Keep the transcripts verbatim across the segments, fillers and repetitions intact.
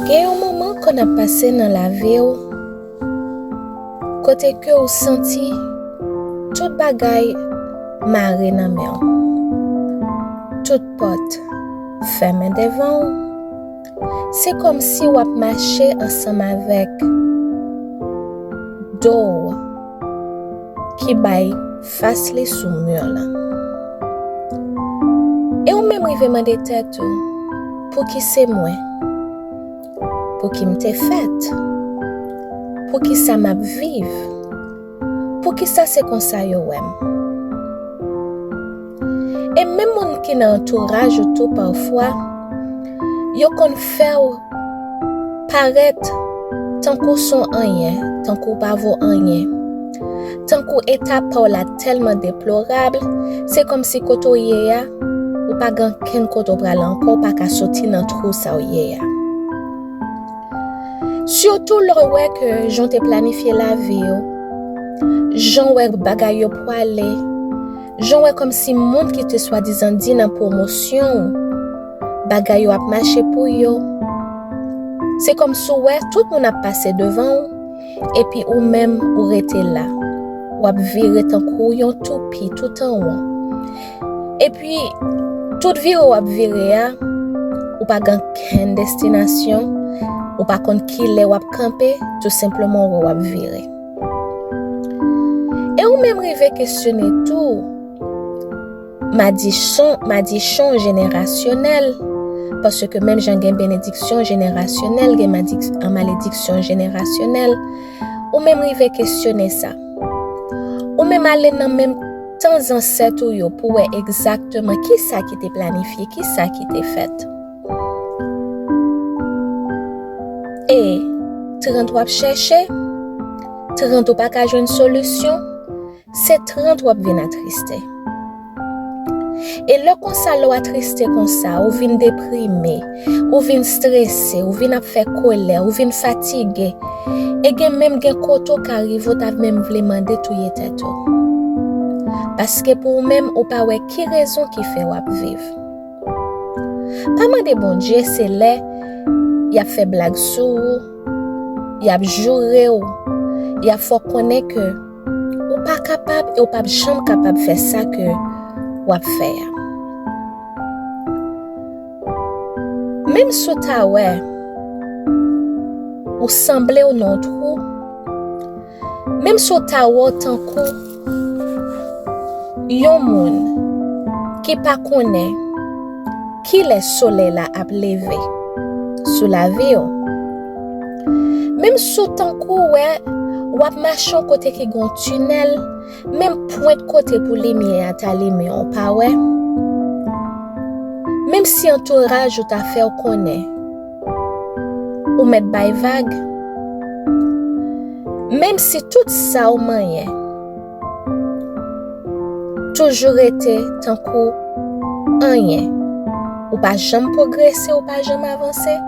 Gen yon moman konn ap pase nan lavi w, kote ke w santi tout bagay mare nan men w. Tout pòt fèmen devan w. Se kòmsi w ap mache ansanm avèk do w ki bay fas li sou mi lan. E w menm rive mande tèt ou, "Pouki se mwen? Pouki m te fèt? Poukisa m ap viv? Poukisa se konsa yo wè m?" E menm moun ki nan antouraj ou tou pafwa, yo konn fè w parèt tankou w se yon anyen, tankou w pa vo anyen, tankou eta pa w la tèlman deplorab, se kòmsi kote w ye a, ou pa gen ankenn kote w prale ankò, ou pa ka soti nan twou sa w ye a. Sitou lè w wè ke jan w te planifye lavi w, jan w wè bagay yo pwale, jan w wè kòmsi moun ki te swadizan di nan pwomosyon w, bagay yo ap mache pou yo. Se kòmsi w wè tout moun ap pase devan w, epi ou menm ou rete la. W ap vire tankou yon toupi tout an won. Epi, tout vire w ap vire a, ou pa gen kenn destinasyon, ou pa konn kilè w ap kanpe, tou senpleman w wè w ap vire. E ou menm rive kesyone tou, madichon, madichon jenerasyonèl, paske menm jan gen benediksyon jenerasyonèl, gen madik-, malediksyon jenerasyonèl, ou menm rive kesyone sa. Ou menm ale nan menm tan zansèt ou yo pou wè egzakteman kisa ki te planifye, kisa ki te fèt. E trant w ap chèche, trant ou pa ka jwenn solisyon, se trant w ap vin atriste. E lè konsa, lè w atriste konsa, ou vin deprime, ou vin strese, ou vin ap fè kòlè, ou vin fatige, e gen menm gen kote w ka rive, ou ta menm vle mande touye tèt ou. Paske pou ou menm, ou pa wè ki rezon ki fè w ap viv. Pa mande Bondye se lè y ap fè blag sou ou, y ap joure w, y ap fè w konnen ke ou pa kapab e ou p ap janm kapab fè sa ke w ap fè a. Menm si w ta wè ou sanble w nan yon twou, menm si w ta wè w tankou yon moun ki pa konnen kilè solèy la ap leve sou lavi w, menm si w tankou w wè w ap mache yon kote ki gen yon tinèl, menm pwent kote pou limyè a ta limen an, ou pa wè. Menm si antouraj ou ta fè w konnen ou mèt bay vag, menm si tout sa w manyen toujou rete tankou anyen, ou pa janm pwogrese, ou pa janm avanse.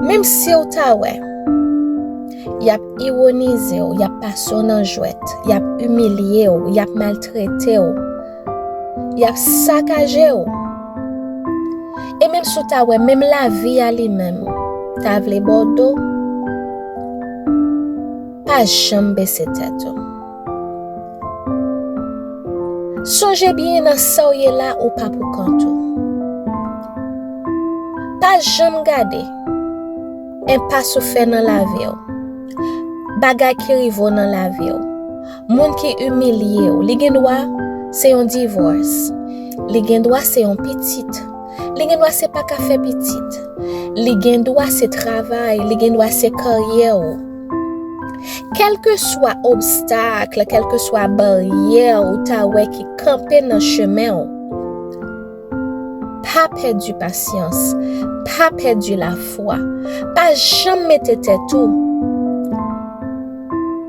Menm si w ta wè y ap iwonize w, y ap pase w nan jwèt, y ap imilye w, y ap maltrete w, y ap sakaje w. E menm si w ta wè menm lavi a li menm ta vle ba w do, pa janm bese tèt ou. Sonje byen nan sa w ye la, ou pa pou kont ou. Pa janm gade enpas ou fè nan lavi w, bagay ki rive w nan lavi w, moun ki imilye w. Li gen dwa se yon divòs, li gen dwa se yon pitit, li gen dwa se pa ka fè pitit, li gen dwa se travay, li gen dwa se karyè w. Kèlkeswa obstak, kèlkeswa baryè ou ta wè ki kanpe nan chemen w, pa pèdi pasyans, pa pèdi lafwa, pa janm mete tèt ou,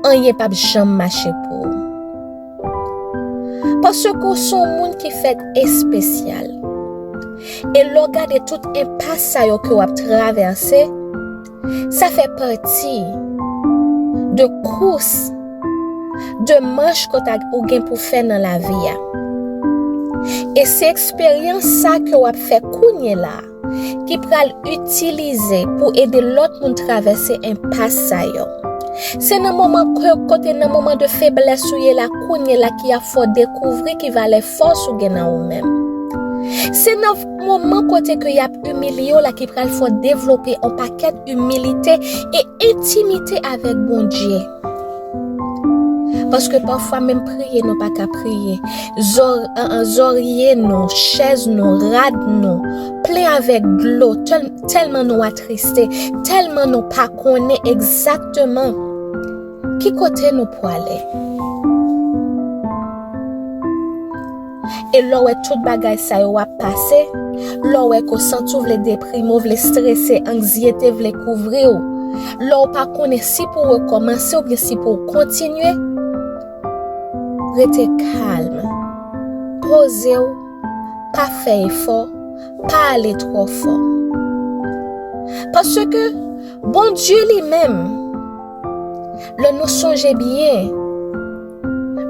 anyen p ap janm mache pou ou. Paske w se yon moun ki fèt espesyal. E lè w gade tout enpas sa yo ke w ap travèse, sa fè pati de kous, de manch ke w ta, ou gen pou fè nan lavi a. E se eksperyans sa ke w ap fè kounye la, ki pral itilize pou ede lòt moun travèse enpas sa yo. Se nan moman ke, kote nan moman de feblès ou ye la, kounye la ki ap fè w dekouvri ki valè fòs ou gen nan ou menm. Se nan moman kote ke y ap imilye w la ki pral fè w devlope yon pakèt imilite e entimite avèk Bondye. Paske pafwa menm priye nou pa ka priye. Zò-, an, an, zòrye nou, chèz nou, rad nou, plen avèk dlo, tèl-, tèlman nou atriste, tèlman nou pa konnen egzakteman ki kote nou pwale. E lè w wè tout bagay sa yo ap pase, lè w wè ke w santi w vle deprime, w vle strese, anksyete vle kouvri w, lè w pa konnen si pou w rekòmanse oubyen si pou w kontinye, rete kalm. Poze w, pa fè efò, pa ale twò fò. Paske Bondye li menm, lè nou sonje byen,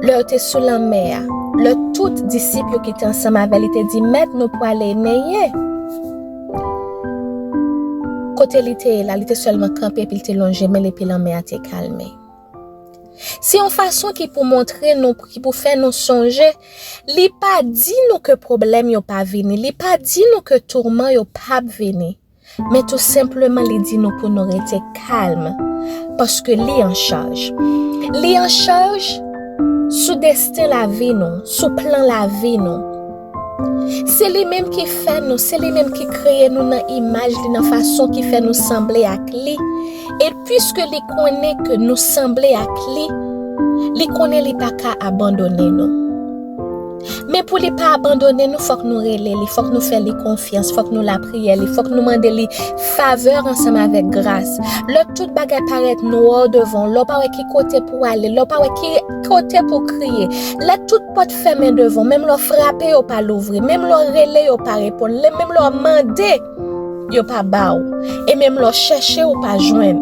lè yo te sou lanmè a, lè tout disip yo ki te ansanm avè li te di, "Mèt, nou pwale, men ye." Kote li te ye la, li te sèlman kanpe, epi li te lonje men l, epi lanmè a te kalme. Se yon fason ki pou montre nou, ki pou fè nou sonje, li pa di nou ke pwoblèm yo pa vini, li pa di nou ke tourman yo p ap vini, men tou senpleman li di nou pou nou rete kalm, paske li an chaj. Li an chaj sou desten lavi nou, sou plan lavi nou. Se li menm ki fè nou, se li menm ki kreye nou nan imaj li, nan fason ki fè nou sanble ak li. E piske li konnen ke nou sanble ak li, li konnen li pa ka abandone nou. Men pou li pa abandone nou, fòk nou rele li, fòk nou fè li konfyans, fòk nou lapriyè li, fòk nou mande li favè ansanm avèk gras. Lè tout bagay parèt nwa devan w, lè w pa wè ki kote pou w ale, lè w pa wè ki kote pou w kriye, lè tout pòt fèmen devan w, menm lè w frape yo pa louvri, menm lè w rele yo pa reponn, lè, menm lè w mande yo pa ba w, e menm lè w chèche ou pa jwenn,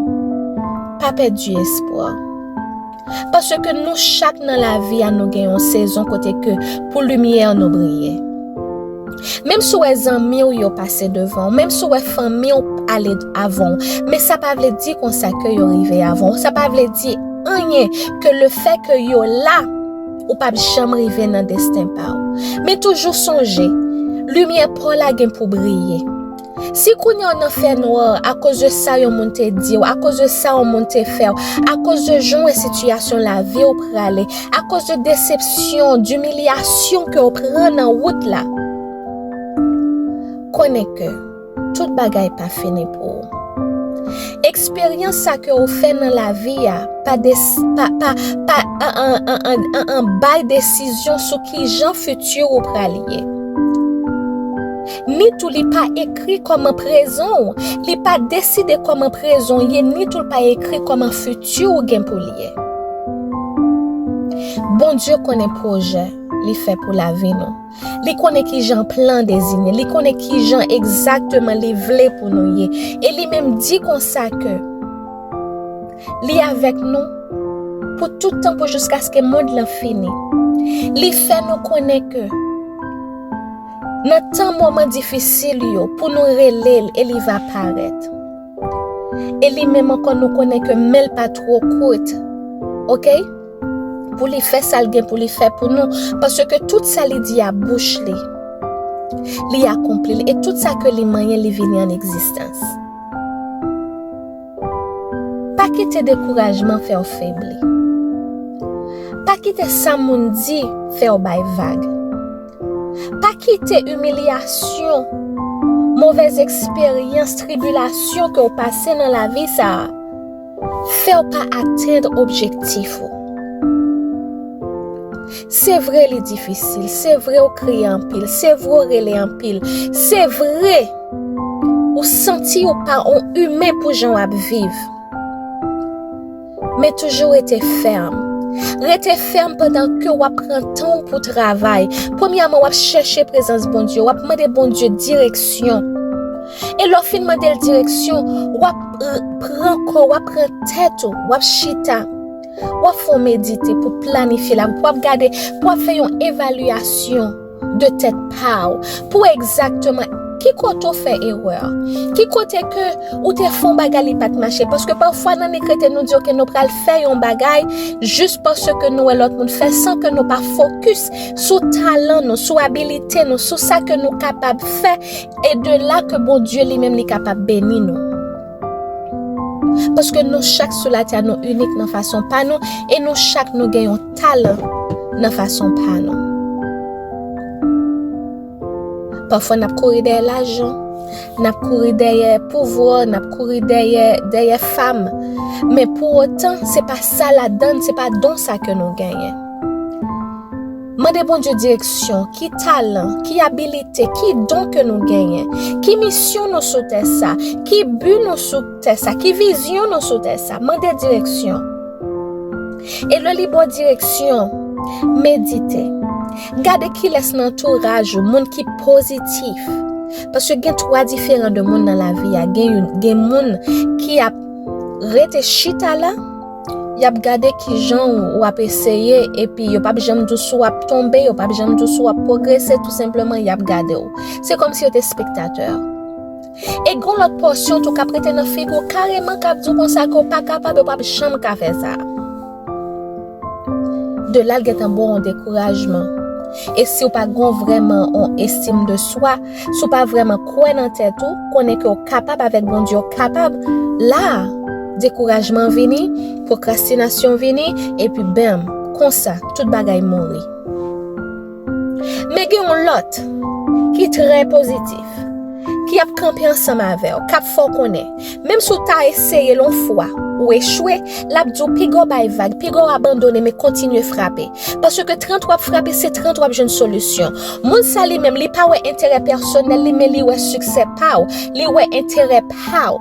pa pèdi espwa. Paske nou chak nan lavi a, nou gen yon sezon kote ke pou limyè nou briye. Menm si w wè zanmi w yo pase devan w, menm si w wè fanmi w ale avan w, men sa pa vle di konsa ke yo rive avan w. Sa pa vle di anyen ke lefètke yo la, ou p ap janm rive nan desten pa w. Men toujou sonje, limyè pa w la gen pou briye. Si kounye a w nan fènwa, akoz de sa yon moun te di w, akoz de sa yon moun te fè w, akoz de jan w wè sitiyasyon lavi w prale, akoz de desepsyon, dimilyasyon ke w pran nan wout la, konnen ke tout bagay pa fini pou ou. Eksperyans sa ke w fè nan lavi a pa des-, pa, pa, pa, an, an, an, an, an, an bay desizyon sou ki jan fiti w pral ye. Ni tou li pa ekri kòman prezan w, li pa deside kòman prezan w ye, ni tou li pa ekri kòman fiti w gen pou l ye. Bondye konnen pwojè li fè pou lavi nou. Li konnen ki jan plan deziyen, li konnen ki jan egzakteman li vle pou nou ye. E li menm di konsa ke li avèk nou pou tout tan, pou jiskaske mond lan fini. Li fè nou konnen ke nan tan moman difisil yo, pou nou rele l e li va parèt. E li menm ankò, nou konnen ke men l pa twò kout. Oke? Pou li fè sa l gen pou li fè pou nou, paske tout sa li di a bouch li, li akonpli l, e tout sa ke li manyen, li vini an egzistans. Pa kite dekourajman fè w febli. Pa kite sa moun di fè w bay vag. Pa kite imilyasyon, movèz eksperyans, tribilasyon ke w pase nan lavi sa a fè w pa atenn objektif ou. Se vre li difisil, se vre w kriye anpil, se vre w rele anpil, se vre ou santi ou pa on imen pou jan w ap viv. Men toujou rete fèm. Rete fèm pandan ke w ap pran tan w pou travay. Premyèman, w ap chèche prezans Bondye, w ap mande Bondye direksyon. E lè w fin mande l direksyon, w ap, eh, pran kò, w ap pran tèt ou, w ap chita. W ap fè w medite pou planifye lavi, pou w ap gade, pou w ap fè yon evalyasyon de tèt pa w, pou w egzakteman Ki kote w fè erè? Ki kote ke ou te fè yon bagay li pa t mache? Paske pafwa nan nik rete nou di, oke, nou pral fè yon bagay jis paske nou wè lòt moun fè san ke nou pa fokis sou talan nou, sou abilite nou, sou sa ke nou kapab fè, e de la ke Bondye li menm li kapab beni nou. Paske nou chak sou latè a, nou inik nan fason pa nou, e nou chak nou gen yon talan nan fason pa nou. Pafwa n ap kouri dèyè lajan, n ap kouri dèyè pouvwa, n ap kouri dèyè, dèyè fanm. Men pou otan, se pa sa ladann, se pa don sa ke nou genyen. Mande Bondye direksyon, ki talan, ki abilite, ki don ke nou genyen, ki misyon nou sou tè sa, ki bi nou sou tè sa, ki vizyon nou sou tè sa. Mande direksyon. E lè li ba w direksyon, medite. Gade kilès nan antouraj ou, moun ki pozitif. Paske gen twa diferan de moun nan lavi a. Gen youn, gen moun ki ap rete chita la, y ap gade kijan w, w ap eseye, epi yo p ap janm di w si w ap tonbe, yo p ap janm di w si w ap pwogrese, tou senpleman, y ap gade w. Se kòmsi yo te espektatè. E gen lòt pòsyon tou k ap rete nan figi w kareman, k ap di w konsa ke w pa kapab, yo p ap janm ka fè sa. De la, l gentan ba w yon dekourajman. E si w pa gen vrèman yon estim de swa, si w pa vrèman kwè nan tèt ou, konnen ke w kapab avèk Bondye, w kapab, la, dekourajman vini, pwokrastinasyon vini, epi bèm, konsa, tout bagay mouri. Men gen yon lòt ki trè pozitif, ki ap kanpe ansanm avè w, k ap fè w konnen, menm si w ta eseye l yon fwa, ou echwe, l ap di w piga w bay vag, piga w abandone, men kontinye frape. Paske trant w ap frape, se trant w ap jwenn solisyon. Moun sa li menm, li pa wè enterè pèsonèl li, men li wè siksè pa w, li wè enterè pa w.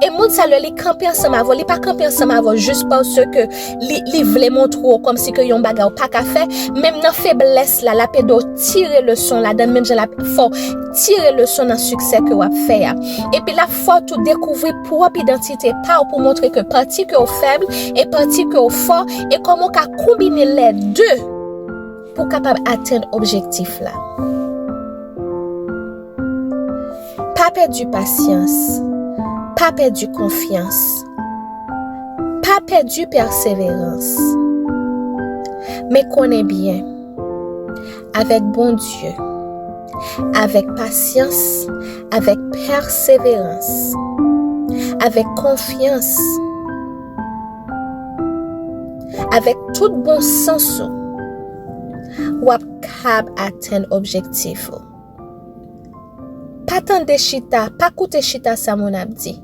E moun sa, lè li kanpe ansanm avè w, li pa kanpe ansanm avè w jis paske li, li vle montre w kòmsi ke yon bagay ou pa ka fè, menm nan feblès la, l ap ede w tire leson ladan l, menm jan l ap fè w tire leson nan siksè ke w ap fè a. Epi l ap fè w tou dekouvri pwòp idantite pa w pou montre ke pati ke w fèb e pati ke w fò, e kòman w ka konbine lè de pou w kapab atenn objektif la. Pa pèdi pasyans, pa pèdi konfyans, pa pèdi pèseverans. Men konnen byen, avèk Bondye, avèk pasyans, avèk pèseverans, avèk konfyans, avèk tout bon sans ou, w ap kab atenn objektif ou. Pa tande chita, pa koute chita sa moun ap di.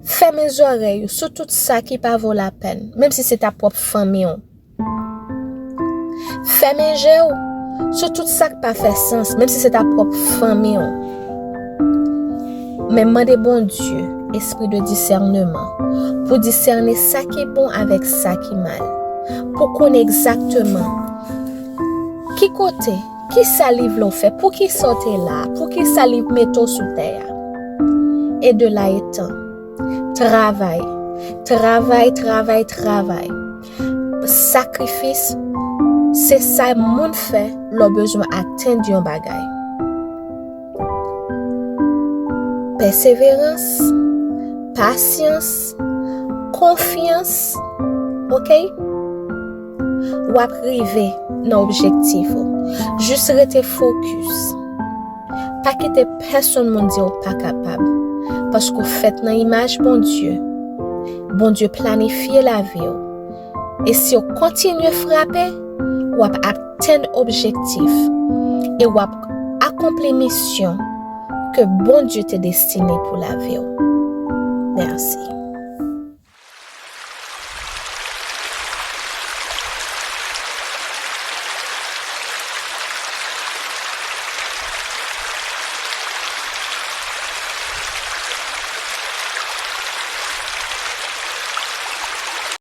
Fèmen zòrèy ou sou tout sa ki pa vo lapèn, menm si se ta pwòp fanmi w. Fèmen je w sou tout sa k pa fè sans, menm si se ta pwòp fanmi w. Men mande Bondye espri de disèneman pou disène sa ki bon avèk sa ki mal, pou konnen egzakteman ki kote, ki sa li vle w fè, pou ki sa w te la, pou ki sa li mete w sou tè a. E de la etan, travay, travay, travay, travay. Sakrifis, se sa moun fè lè w bezwen atenn yon bagay. Pèseverans, pasyans, konfyans, oke? W ap rive nan objektif ou. Jis rete fokis. Pa kite pèsonn moun di w pa kapab. Paske w fèt nan imaj Bondye. Bondye planifye lavi w. E si w kontinye frape, w ap atenn objektif. E w ap akonpli misyon ke Bondye te destine pou lavi w. Mèsi.